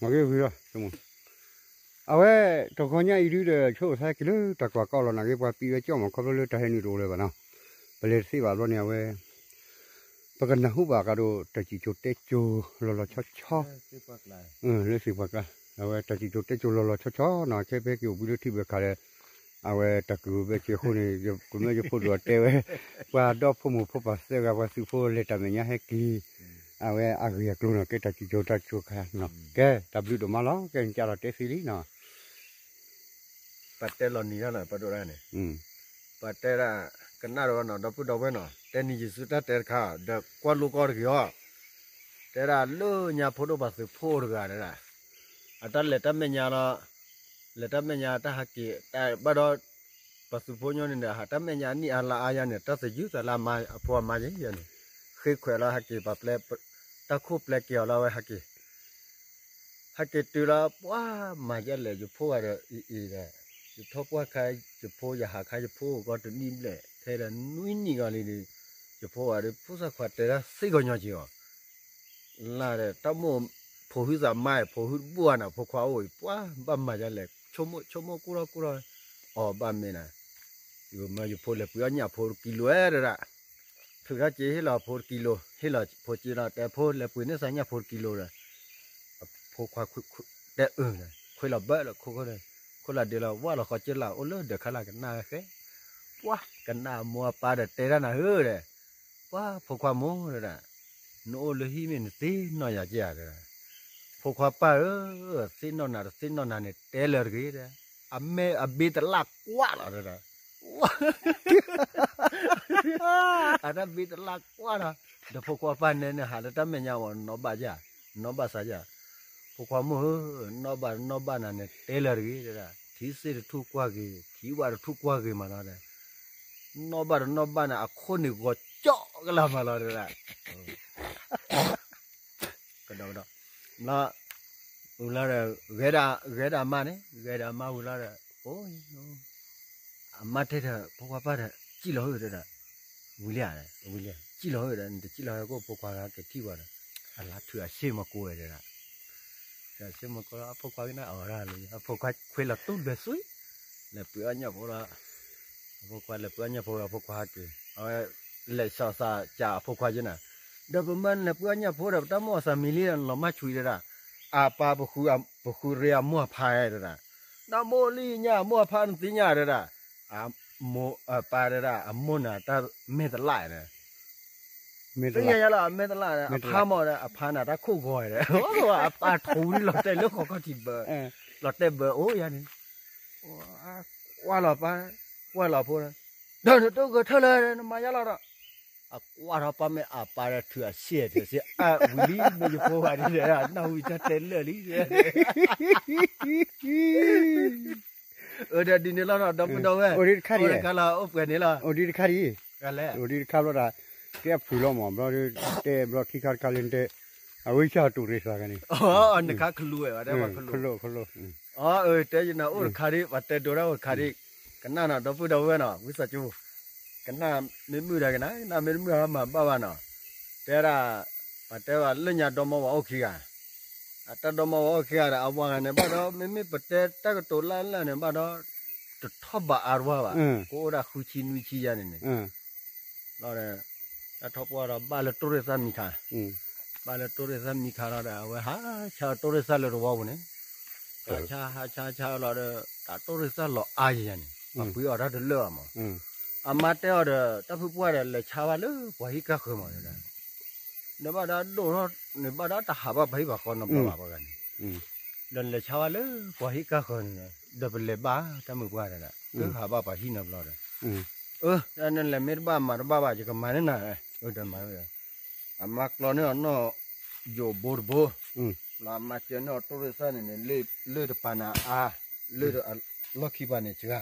မ့ၢ်ဂ့ၤဝံၤလီၤ, အဝဲ တဂီၤညါအံၤဒုဒီး ဆိကမိၣ်သးက့ၤလၢတၢ်ကွၢ်ကီလီၤ နာ်က့ ပှၤပံးဝဲကၠီၣ်မး ခီဖျိလၢတၢ်ဟဲနုာ်တအိၣ်လၢၤဘၣ်နီၤ, ပလဲၤတသ့ဘၣ်ဘျီန့ၣ် အဝဲ ပကနၢ်ဟူဘၣ်ကဒီး တၢ်စံၣ်စိၤတဲစိၤလီၤလီၤဆီဆီ လၢသ့ၣ်ပှၢ်ကျါ, အဝဲတၢ်စံၣ်စိၤတဲစိၤလီၤလီၤဆီဆီနီၤ, ခဲဖဲက့ၤအိၣ်ဘှံးလၢထံဘၢၣ်ခါဒီး အဝဲတၢ်ကလုၢ်ဘၢစဲးအဃိန့ၣ် ပမ့ၢ်ယဖိဒိၣ်တဲဝဲ ပှၤဒီဖိမိၢ်ဖိပၢ်သၢဂၤ ပှၤသုးဖိလဲၤတၢ်မဲာ်ညါဟဲက့ၤ, အဝဲအဂ့ၢ်အကျိၤနီၤ, ကဲတၢ်စံၣ်စိၤတၢ်စံၣ်စိၤခါနီၤ, ကဲတၢ်ဘျုးဒိၣ်မးလီၤ, ကဲနကၢ်လီၤတဲသ့လံနီၤ ပတဲလီၤနံၤဒၣ်နီၤ ပဒိၣ်ဒၣ်န့ၣ်, ပတဲဒၣ် ကနၣ်ဒီးနီၤ ဒီပုၢ်ဒီဝဲၢ်နီၤ တဲနံၤယစုတၢ်တဲတခါ ဒီးကွၢ်လိကီတဂ့ၤအီၤ, တဲဒၣ်လၢညါဖိဒိၣ်ပှၤသုးဖိတဂၤတဲဒၣ်, အတၢ်လဲၤတၢ်မဲာ်ညါလီၤ, လဲၤတၢ်မဲာ်ညါတၢ်ဟးက့ၤ ဘၣ်ဒီး ပှၤသုးဖိညီန့ၣ်ဒီး ဟးတၢ်မဲာ်ညါနံၣ်အါလါအါယါန့ၣ် တၢ်သယုၢ်သးလၢအမါအဖိအမါယဲယဲန့ၣ်, ဃ့ခွဲးလီၤဟးက့ၤပှၤပျဲ တၢ်ခိၣ်ပျဲက့ၤအီၤလီၤ အဝဲဟးက့ၤ ဟဲက့ၤတုၤလီၤ ပှၤမၤဒ်လဲၣ် ယဖိဂၤဒီး အံၤအံၤဒီး ယထီၣ်ပှၢ်ခါ ယဖိ ယဟးခါ ယဖိအိၣ်ကီးတနံၣ်ဘျဲၣ် ထဲဒီးနွံနံၣ်ဂီၤလံဒီး ယဖိဂၤဒီး ဖိသၣ်ခွါတဲဒၣ်သ့ကညီက့ၤအီၤ လၢဒီး တၢ်မိၣ်ဖိဟုသးမါအံၤ ဖိဟုတဘူၣ်အါန့ၣ် ဖိခွါအိၣ်အံၤ ပှၤဘၣ်မၤဒ်လဲၣ် ဆိကမိၣ်ဆိကမိၣ်ကူၣ်ထီၣ်ကူၣ်ထီၣ် အီၤဘၣ်မ့ၢ်နၤ ယမၢယဖိလဲၤပှ့ၤအီၣ်ညၣ်ဖိတကံလိၤဝဲဒၣ် ထုးထီၣ်က့ၤဟ့ၣ်လီၤဖိတကံလိၤ ဟ့ၣ်လီၤဖိက့ၤလီၤ တဲဖိလဲၤပှ့ၤန့ၢ်သးညၣ်ဖိတကံလိၤဒီး ဖိခွါတဲအၢ ခွ့လီၤဘၢလီၤခိၣ်ခိၣ်ဒီး ခိၣ်လၢဒဲလီၤ ဝၢ်လီၤဃီက့လၢ အိၣ်လၢဒၢးခါလၢကနၣ်ဝဲဃဲ ပှၤကနၣ်အမိၢ်အပၢ်ဒီးတဲတၢ်နၤဧၢဒီး ပှၤဖိခွါမိၢ်တဲဒၣ် နအိၣ်လၢဟံၣ်မ့ၢ်နသ့ၣ်နီၣ်ယၤက့ဧါတဲဒၣ် ဖိခွါပၢ်ဧၢ သ့ၣ်နီၣ်နၤတသ့ၣ်နီၣ်နၤန့ၣ် တဲလၢာ်တဂ့ၤဒီး အမ့ၢ်အဘ့တလၢ်ကွၢ်လီၤတဲဒၣ် အတၢ်ဘ့တလၢ်ကွၢ်လီၤ ဒီးဖိခွါပၢ်နဲန့ၣ် ဟးလၢတၢ်မဲာ်ညါဝဲ နီၢ်ဘၣ်ယၤ နီၢ်ဘၣ်စၢ်ယၤ ဖိခွါမိၢ်ဧၢ နီၢ်ဘၣ်နီၢ်ဘၣ်နၤန့ၣ် တဲလၢာ်တဂ့ၤတဲဒၣ် ထံသ့ၣ်တထူၣ်ကွၢ်ဂ့ၤ ထံဝၣ်တထူၣ်ကွၢ်ဂ့ၤမးလီၤဒီး နီၢ်ဘၣ်တနီၢ်ဘၣ်န့ၣ် အခိၣ်န့ၣ်ဂီၤကၠီကလၢ်မးလီၤတဲဒၣ် ကဒီးကဒီး လၢ ဝံၤလီၤဒီး ဂဲၤဒၣ် ဂဲၤဒၣ်မါန့ၣ် ဂဲၤဒၣ်မါဝံၤလီၤဒီး အိ အမါတဲဒီး ဖိခွါပၢ်ဒီး စံၣ်လီၤဧၢတဲဒၣ် ဝံၤလံဧါ ဝံၤလံ စံၣ်လီၤဧၢဒီး နတစံၣ်လီၤဧၢ ကအိၣ်ဖိခွါက့ၤထံၣ်ဘၣ်ဒီး အလါထုးအဆ့ၣ်မီၤကိးဝဲတဲဒၣ် ထုးအဆ့ၣ်မီၤကိးလီၤ အဖိခွါကနၣ်အီၤဒၣ်လံ အဖိခွါခွ့လီၤတူၢ်လွဲၤသွံ လဲၤပှ့ၤအီၣ်ညၣ်ဖိလီၤ အဖိခွါလဲၤပှ့ၤအီၣ်ညၣ်ဖိ အဖိခွါဟဲက့ၤ အဝဲ လဲၤစီၤသးကးအဖိခွါက့ၤနၤ ဒီးပမၢနလဲၤပှ့ၤအီၣ်ညၣ်ဖိဒီး ပတၢ်မိၣ်အီၤသးမံၤလံဒီး နလီၤမၢ်ဆွံတဲဒၣ် အပၢ် ပဃုရ့အမိၢ်အဖါတဲဒၣ် နမိၣ်လံညါအမိၢ်အဖါ နသ့ၣ်ညါတဲဒၣ် အမိၢ်အပၢ်တဲဒၣ် အမိၢ်နၤတၢ်မဲာ်တလၣ်ဒီး သ့ၣ်ညါယါလီၤ အမဲာ်တလၣ်ဒီး အဖါမီၢ်ဒီး အဖါနၤတၢ်ခိၣ်ဂီၤဒီး အပၢ်ထူလီၤတဲာ်လၢဃီခီၣ်ထံးဘၢ လီၤတဲာ်ဘၢအိၣ်ယါန့ၣ် ကွၢ်လီၤပၢ် ကွၢ်လီၤဖိဒီး ဒီးနတဂဲၤထၢၣ်လၢၤ နမၤယါလီၤဒီး အကွၢ်ထီၣ်ပၢ်မ့ၢ်အပၢ်ဒီး ထုးအဆ့ၣ်ထုးဆ့ၣ် အဝံၤလံ မ့ၢ်ယဖိဘၣ်ဒ်လဲၣ် နၢ်ဟူတၢ်တဲလၢာ်လံ အၢ ဒီးဒ်န့ၣ်လီၤနီၤ ဒီပုၢ်ဒီဝဲၢ် အိၣ်တခါလီၤ အိၣ်ပှဲၤန့ၣ်လီၤ အိၣ်ဒံးတခါဒံး အိၣ်ဒံးတခါဘျီဒီး တဲအဖုၣ်လီၤမး ဘျီဒီး တဲဘျီခံခါတခါလၢတဲ အဝဲဆၢတူၢ်ရ့သးဂၤန့ၣ် နခါခလူးဝဲ တဲဝဲခလူး ခလူး ခလူး အၢ တဲယနၤအိၣ်တခါဒံး ပှၤတဲဒိတၢ်အိၣ်တခါဒံး ကနၣ်နီၤ ဒီပုၢ်ဒီဝဲၢ်နီၤ ဝံသးစူၤ ကနၣ်မ့ၢ်မုာ်ဒီးကနၣ် ကနၣ်မ့ၢ်တမုာ်မၤဘၣ်ဘၣ်နီၤ တဲဒၣ် ပှၤတဲဝဲလၢညါဒီမါဝၤအိၣ်ခံဂၤ အတၢ်ဒီမါဝၤအိၣ်ခံဂၤဒီး အဝၤဂၤန့ၣ်ဘၣ်ဒီး မ့မ့ၢ်ပတဲတၢ်ကတိၤလၢ်လၢ်န့ၣ်ဘၣ်ဒီး တထီၣ်ဘးအါတဝၢဘၣ် ကအိၣ်ဒၣ်ဃုဆံနွံဆံယါန့ၣ်န့ၣ် လီၤဒီး တၢ်ထီၣ်ပှၢ်ဒီးဘၣ်လၢတိၢ်ရ့ၣ်သၣ်မံခါ ဘၣ်လၢတိၢ်ရ့ၣ်သၣ်မံခါလီၤဒီး အဝဲဟးဆါတိၢ်ရ့ၣ်သၣ်လၢတဝီပူၤန့ၣ် ဟးဆါဟးဆါဆါလီၤဒီး တၢ်တိၢ်ရ့ၣ်သၣ်လီၤအါယံၤယါန့ၣ် ပှၤပှ့ၤအီၤတၢ်တလၢာ်ဘၣ်မး အမါတဲအီၤဒီး တၢ်ဖုပှၢ်ဒီး လဲၤဆါဝဲလၢပှၤဟံၣ်ကၢ်ဃၢၤမးတဲဒၣ် ဒီးဘၣ်ဒီးဒိၣ်ထီၣ်န့ၣ်ဘၣ်ဒီးတဟးဘၣ်ပှၤဟံၣ်ပှၤဃီနီတဘျီဘၣ်ပှၤဂၤန့ၣ် ဒီးလဲၤဆါဝဲလၢပှၤဟံၣ်ကၢ်ဃၢၤန့ၣ် ဒီးပလဲၤဘၣ်တၢ်မုာ်ပှၢ်တဲဒၣ် ကဟးဘၣ်ပှၤဟံၣ်နီတဘျီဒီး အၢ တၢ်နလဲၤမ့ၢ်တဘၣ်မၤတဘၣ်ဘၣ် ယကမၤန့ၢ်နၤ ဒီးမၤဝဲ အမါကျီန့ၢ်အီၤနီၢ်ယိာ်ဘိတဘိ လၢအမါကၢန့ၢ်အီၤတိၢ်ရ့ၣ်သၣ်န့ၣ်န့ၣ် လၢတပၤန့ၣ်အါ လၢလီၢ်ခံပၤန့ၣ်စှၤ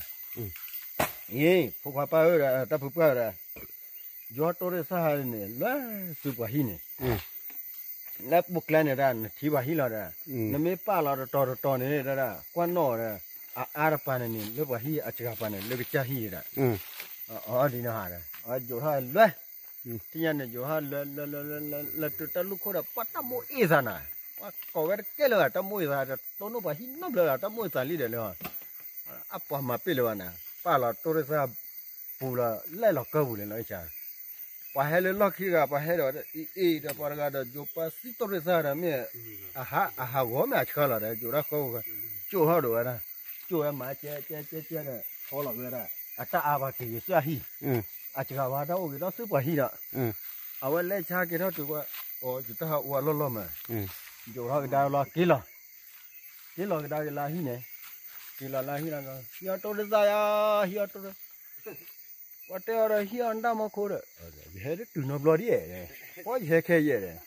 အ့ ဖိခွါပၢ်ဧၢဒီး တၢ်ဖုပှၢ်ဧၢဒီး ယွၤတိၢ်ရ့ၣ်သၣ်ဟါန့ၣ် လၢသုပှၤဟံၣ်န့ၣ် လၢပိာ်ကျဲန့ၣ်ဒၣ် နထံပှၤဟံၣ်လီၤဒီး နမ့ၢ်ပာ်လီၤတတီၤတတီၤန့ၣ်ဒၣ် ကွၢ်နီၣ်ဒီး အအါတပၤန့ၣ်န့ၣ် လၢပှၤဟံၣ်အစှၤပၤန့ၣ် လၢကစၢ်ဟံၣ်ဒၣ် အဒ်န့ၣ်ဟါဒီး ယိာ်ထီၣ်လွဲ ထံၣ်ညါန့ၣ် ယိာ်ထီၣ်လွဲလွဲလွဲလွဲ လၢတုၤတၢ်လူၢ်ခိၣ်ဒီး ပှၤတၢ်မိၣ်အ့ၣ်သးနၤ ကိးဝဲတကဲလၢၤဘၣ် တၢ်မိၣ်သး တတိၢ်နီၣ်ပှၤဟံၣ်နီတဘျီလၢၤ တၢ်မိၣ်သးလံဒီးလၢ အပှၤမၤပ့ၢ်လၢၤဘၣ်န့ၣ် ပာ်လီၤတိရစ္ဆာန်ပူၤလီၤ လဲၣ်လီၤကၢပူၤလဲၣ်လီၤ ပှၤဟဲလၢလီၢ်ခံတဂၤ ပှၤဟဲဒီးအံၤအံၤဒီးပှၤတဂၤဒီး ယိၤပှၤသံတိရစ္ဆာန်ဒီးမ့ၢ် အဟးဂီၤမ့ၢ်အဆှၢလီၤဒီး ယိၤတၢ်ဃၢ ကၠိၣ်ထီၣ်ဒိးဝဲဒၣ် ကၠိၣ်ဝဲမၤကဲကဲကဲကဲဒီး ထီလီၤဝဲဒၣ် အတၢ်အါပှၤက့ၤယုာ်စၢ်ဟံၣ် အစှၤဝဲတၢ်အိၣ်က့ၤဒီးသုပှၤဟံၣ်ဒီး အဝဲလဲၤဆါက့ၤထီၣ်တုၤကွၢ် အိ ယတၢ်ဟးအိၣ်အလီၢ်လီၢ်မး ယိၤထီၣ်ကဒါလီၤက့ၤလီၤ က့ၤလီၤကဒါက့ၤလၢဟံၣ်န့ၣ် က့ၤလီၤလၢဟံၣ်လီၤ ဟံၣ်အီၤတိရစ္ဆာန်ယါ ဟံၣ်အီၤတိရစ္ဆာန် ပှၤတဲအီၤဒီးဟံၣ်အီၤတၢ်မီၤခိဒီး ယဟဲတတုၤနီတဘျီဒ်လဲၣ် ပှၤယဟဲခဲယဲၢ်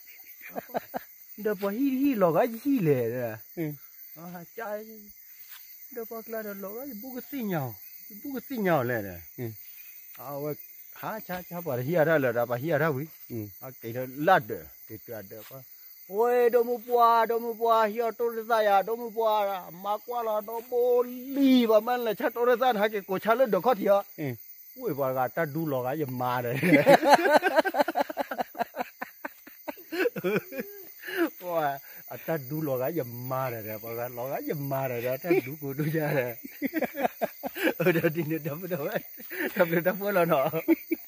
ဒီး ဒီးပှၤဟံၣ်တဟံၣ်လီၤဂာ်ယဟံၣ်လဲၣ် ဒီးပှၤကျါဒီးလီၤဂာ်ယဘူၣ်ကသ့ၣ်ညါအီၤ ယဘူၣ်ကသ့ၣ်ညါအီၤလဲၣ် အဝဲ ဟါဆါဆါပှၤတဟံၣ်အတၢ်လၢၤဒီး ပှၤဟံၣ်အတၢ်ဝံၤ အက့ၤလၢဒၢး က့ၤတုၤအဒၢးပှၤ ဝဲ ဒိၣ်မုၢ်ပှၢ် ဒိၣ်မုၢ်ပှၢ် ဟံၣ်အီၤတိရစ္ဆာန်ယါ ဒိၣ်မုၢ်ပှၢ် မၤကွၢ်လီၤဒီဘိလံ ပှၤမ့ၢ်လဲၤဆါတိရစ္ဆာန်န့ၣ် ဟဲက့ၤကိးဆါလၢဒၢးခီၣ်ထံးအီၤ ဝ့ၢ်ပှၤတဂၤတၢ်ဒူလီၤဂာ်ယမါဒီး ပှၤ အတၢ်ဒူလီၤဂာ်ယမါဒီး ပှၤဂၤလီၤဂာ်ယမါဒီး တၢ်ဒူကိးဒူယါဒီး အဒီးဒ်န့ၣ်ဒီပုၢ်ဒီဝဲၢ် တၢ်ဘျုးတၢ်ဖှိၣ်လီၤနီၤ